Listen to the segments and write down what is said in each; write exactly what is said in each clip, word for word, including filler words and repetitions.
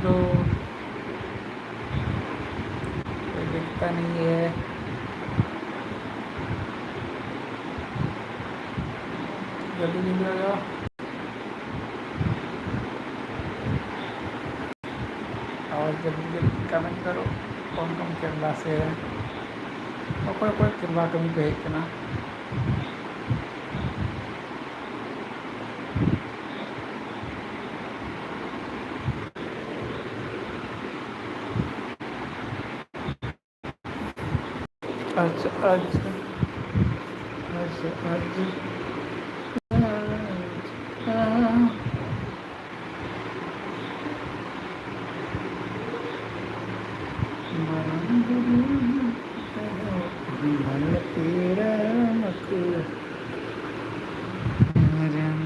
तो कोई दिखता नहीं है। जल्दी जल्दी आ जाओ। और जल्दी जल्दी कमेंट करो, कौन कौन केरला से है। ᱚᱠᱚᱭ ᱚᱠᱚᱭ ᱠᱮᱨᱞᱟ ᱠᱟᱹᱢᱤ ᱯᱮ ᱦᱮᱡ ᱠᱟᱱᱟ? ᱟᱪᱪᱷᱟ, ᱟᱪᱪᱷᱟ, ᱟᱪᱪᱷᱟ, ᱟᱪᱪᱷᱟ᱾ ᱢᱟᱨᱟᱝ ᱵᱩᱨᱩ ᱢᱟᱱ ᱯᱮᱲᱟ ᱢᱟᱠᱚ ᱢᱟᱨᱟᱝ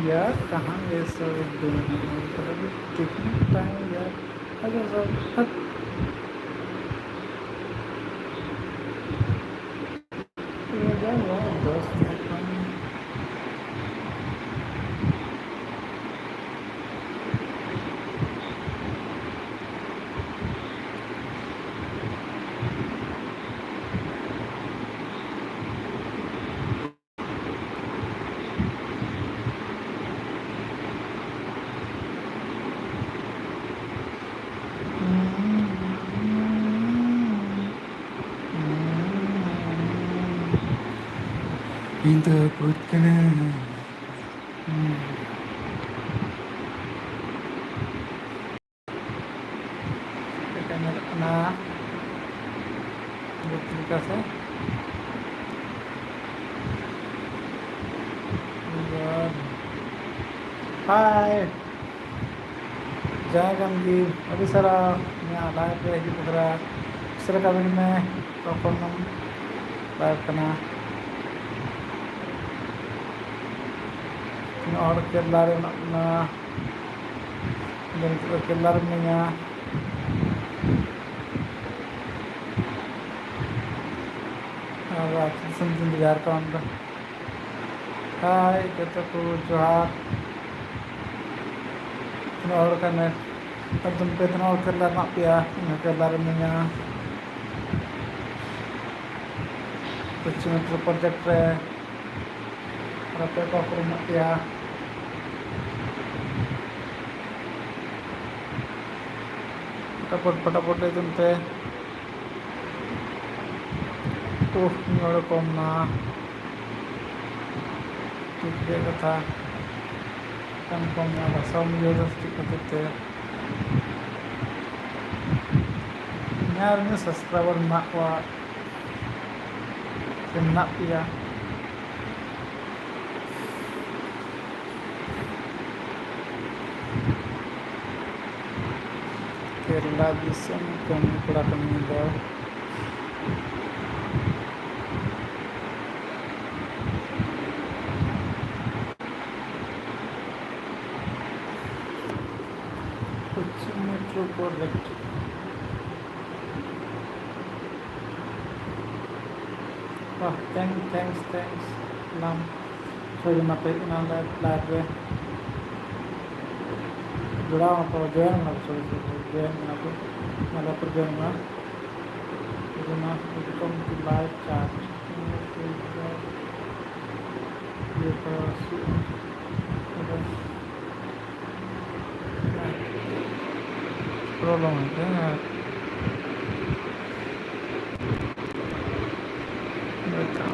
यार, कहाँ ये सब दुनिया में, मतलब, कितने टाइम यार, अरे सब, हट। ये क्या हुआ? दस मिनट में। ᱤᱧ ᱫᱚ ᱵᱷᱩᱛ ᱠᱟᱹᱱᱟᱹᱧ᱾ ᱪᱮᱫ ᱞᱮᱠᱟ ᱧᱮᱞᱚᱜ ᱠᱟᱱᱟ ᱵᱷᱩᱛ ᱞᱮᱠᱟ ᱥᱮ? ᱦᱟᱭ, ᱡᱟᱦᱟᱸᱭ ᱠᱟᱱ ᱜᱮ, ᱟᱹᱰᱤ ᱥᱟᱨᱦᱟᱣ ᱤᱧᱟᱹᱜ ᱞᱟᱭᱤᱵᱷ ᱨᱮ ᱦᱤᱡᱩᱜ ᱵᱟᱠᱷᱨᱟ᱾ ᱩᱥᱟᱹᱨᱟ ᱠᱚᱢᱮᱱᱴ ᱢᱮ᱾ ᱛᱚᱠᱷᱚᱱ ᱵᱟᱭ ᱠᱟᱱᱟ᱾ ᱛᱤᱱᱟᱹᱜ ᱦᱚᱲ ᱠᱮᱨᱞᱟ ᱨᱮ ᱢᱮᱱᱟᱜ ᱵᱚᱱᱟ? ᱤᱧ ᱫᱚ ᱱᱤᱛᱚᱜ ᱫᱚ ᱠᱮᱨᱞᱟ ᱨᱮ ᱢᱤᱱᱟᱹᱧᱟ᱾ ᱟᱨ ᱟᱹᱛᱩ ᱫᱤᱥᱚᱢ ᱛᱤᱧ ᱫᱚ ᱡᱷᱟᱲᱠᱷᱚᱸᱰ᱾ ᱦᱟᱭ, ᱡᱚᱛᱚ ᱠᱚ ᱡᱚᱦᱟᱨ᱾ ᱛᱤᱱᱟᱹᱜ ᱦᱚᱲ ᱠᱟᱱᱟ? ᱮᱠᱫᱚᱢ ᱯᱮ ᱛᱤᱱᱟᱹᱜ ᱦᱚᱲ ᱠᱮᱨᱞᱟ ᱨᱮ ᱢᱮᱱᱟᱜ ᱯᱮᱭᱟ? ᱤᱧ ᱦᱚᱸ ᱠᱮᱨᱞᱟ ᱨᱮ ᱢᱤᱱᱟᱹᱧᱟ᱾ ᱯᱚᱪᱷᱤᱢ ᱢᱮᱫᱽᱱᱤᱯᱩᱨ ᱯᱨᱚᱡᱮᱠᱴ ᱨᱮ᱾ ᱟᱨ ᱟᱯᱮ ᱚᱠᱟ ᱠᱚᱨᱮ ᱢᱮᱱᱟᱜ ᱯᱮᱭᱟ? ᱯᱷᱚᱴᱟᱯᱷᱚᱴ, ᱯᱷᱚᱴᱟᱯᱷᱚᱴ ᱞᱟᱹᱭ ᱛᱟᱵᱚᱱ ᱯᱮ᱾ ᱩᱦ, ᱢᱤᱫ ᱦᱚᱲ ᱠᱚᱢ ᱱᱟ᱾ ᱴᱷᱤᱠ ᱜᱮᱭᱟ ᱠᱟᱛᱷᱟ᱾ ᱠᱚᱢ ᱠᱚᱢ ᱱᱟ, ᱵᱷᱟᱥᱟ ᱵᱟᱢ ᱵᱩᱡᱷᱟᱹᱣ ᱫᱟ ᱥᱮ ᱪᱮᱫ ᱠᱷᱟᱹᱛᱤᱨ ᱛᱮ? ᱤᱧᱟᱹᱜ ᱨᱮᱱ subscriber ᱢᱮᱱᱟᱜ ᱠᱚᱣᱟ ᱥᱮ ᱢᱮᱱᱟᱜ ᱯᱮᱭᱟ? ᱠᱮᱨᱞᱟ ᱫᱤᱥᱚᱢ ᱠᱟᱹᱢᱤ ᱠᱚᱲᱟ ᱠᱟᱹᱢᱤ ᱫᱚ᱾ ᱯᱚᱪᱷᱤᱢ ᱢᱮᱫᱽᱱᱤᱯᱩᱨ ᱯᱨᱚᱡᱮᱠᱴ᱾ ᱵᱟᱦ, thanks, thanks, thanks ᱥᱟᱱᱟᱢ᱾ ᱥᱚᱡᱽᱱᱟ ᱯᱮ ᱦᱮᱡ ᱮᱱᱟ live, live ᱨᱮ᱾ ᱡᱚᱲᱟᱣ ᱟᱠᱟᱱᱟ, join ᱟᱠᱟᱱᱟ ᱠᱚ, sorry, sorry, join ᱟᱠᱟᱱᱟ ᱠᱚ᱾ ᱚᱱᱟ live ᱨᱮ join ᱟᱠᱟᱱᱟ᱾ ᱥᱚᱡᱽᱱᱟ, welcome to live chat. ᱤᱭᱟᱹ ᱠᱚ ᱥᱩ-, problem ᱦᱩᱭᱩᱜ ᱠᱟᱱᱟ᱾